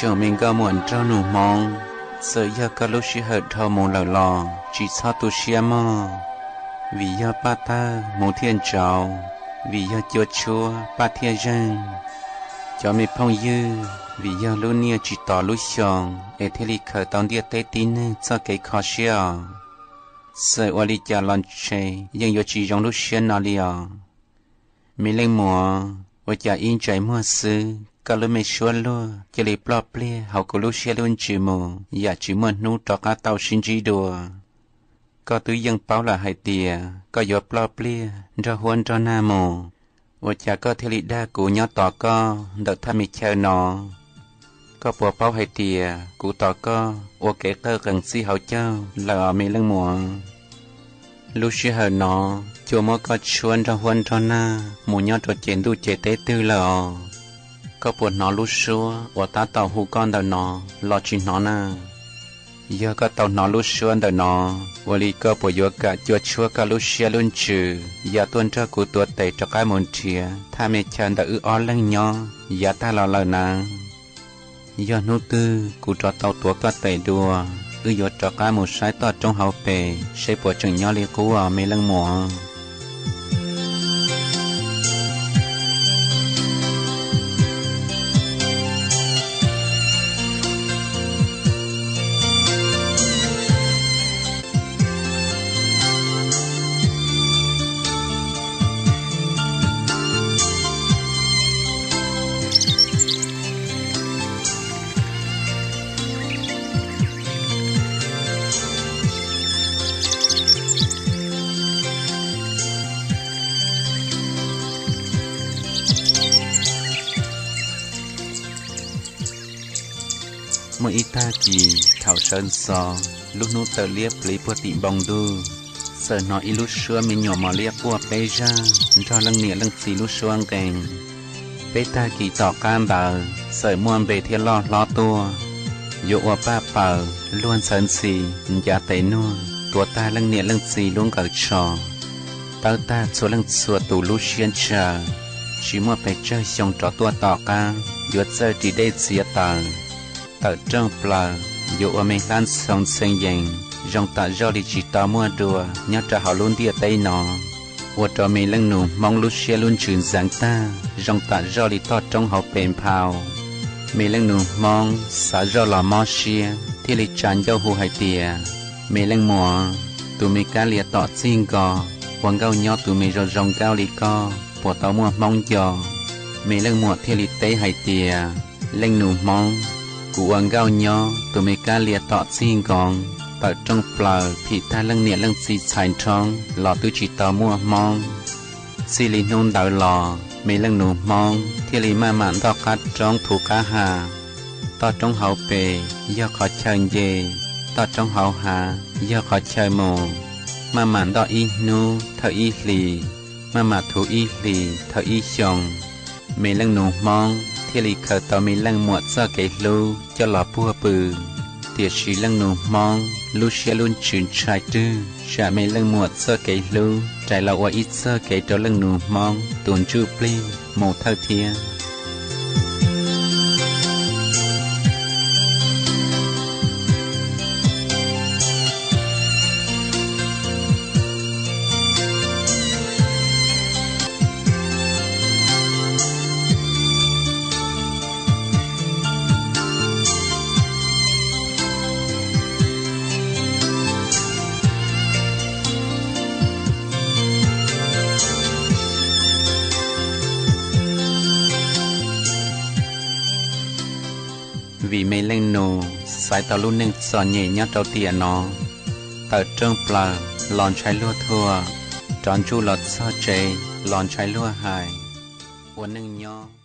Tsoom me nkauj muam nraug nus Hmoob, txawm yog koj lub sij hawm dhau mus lawm los tsis txhob tu siab mog, vim yog paj tawg hmuv thiaj ntsauv, vim yog cua tshuab paj thiaj zeeg. Cov me phooj ywg, vim yog lub niaj tsis tos lub xyoo es thiaj li khaws tau ntiaj teb tib neeg txoj kev kho siab os. Txawm ua li cas los ntshe yeej yuav tsis zoo lub siab no li os. Me leej muam, ua cas ib ntsais muag xwb koj lub me suab luag cia li ploj pliag hauv kuv lub siab lub ntsws mus yam tsis muaj hnub rov qab tau sib ntsib dua? Koj twb yeej paub lawm hais tias koj yuav ploj pliag nrog huab nrog nag mus, ua cas koj thiaj li dag kuv nyob tos koj ntawm thaj me chaw no? Koj puas paub hais tias kuv tos koj ua kev qawj qees txij hauv caug lawm os me leej muam? Lub sij hawm no cua muab koj tshuab nrog huab nrog nag mus nyob rau ces ntuj ces teb twg lawm os? Koj puas hnov lub suab uas tab tom hu koj ntawm no los tsis hnov na? Yog koj tau hnov lub suab ntawm no, ua li koj puas yuav kam cua tshuab koj lub siab lub ntsws ya tuaj nrog kuv tuav tes rov qab mus nrhiav thaj me chaw ntawm wb ob leeg nyob yav tag los lawm na? Yog hnub twg kuv rov tau tuav koj tes dua, wb yuav rov qab mus saib toj roob hauv pes seb puas tseem nyob li qub os me leej muam. Muaj ib tag kis thaum sawv ntxov, lub hnub tawm liab pliv puag tim npoo ntuj, txawm hnov ib lub suab me nyuam mos liab quaj peb zaj nrog leej niam leej txiv lub suab nqee. Peb tag kis tom qab ntawd txawm muaj npe thiab loj hlob tuaj, yuav ua paj paws luag ntxhawv ntxhi ncav tes nuag tuav tag leej niam leej txiv lub nqaws tsho, tawb tag txhua leej txhua tus lub siab ntshaw, tsis muaj pes tsawg xyoo rov tuaj tom qab yuav txawj ris dej txiav taws, tawm rooj plaws yuav ua me hlab ntxhoo ntxhee yees zoo tam zoj li tsis tau muaj dua nyob rau hauv lub ntiaj teb no, ua rau me leej nus Hmoob lub siab lub ntsws ntxeev tag zoo tam zoj li toj roob hauv pes nphau. Me leej nus Hmoob xav zoj los mob siab thiaj li tsa ncauj hu hais tias, me leej muam, tus me kab lia tom txij nko, ua nkauj nyob tus me zoo zoo nkauj li koj puas tau muaj Hmoob nco? Me leej muam thiaj li teb hais tias, leej nus Hmoob, kuv ua nkauj nyob tus me kab lia tom txij nkoos tawm rooj plaws phim tag leej niam leej txiv txhais nrhoob los twb tsis tau muaj Hmoob. Txij li hnub ntawd los me leej nus Hmoob thiaj li maj mam ntoj qab roob thuv qab hav. Toj roob hauv pes yog qhov chaw nce, toj roob hauv hav yog qhov chaw mus, maj mam ntoj ib hnub thawm ib hlis, maj mam thuv ib hlis thawm ib xyoos. Me leej nus Hmoob thiaj li khaws tau me leej muam txoj kev hlub coj los puag pw. Tiam sis leej nus Hmoob lub siab lub ntsws ntshai rwg tsam me leej muam txoj kev hlub rais los ua ib txoj kev rau leej nus Hmoob tus ntsuj plig mus thawj thiab. Vim me leej nus xaiv tau lub neej txom nyem nyob rau tiam no, tawm rooj plaws los ntshai luag thuam, rov ntsuj los txog tsev los ntshai luag hais, ua neej nyob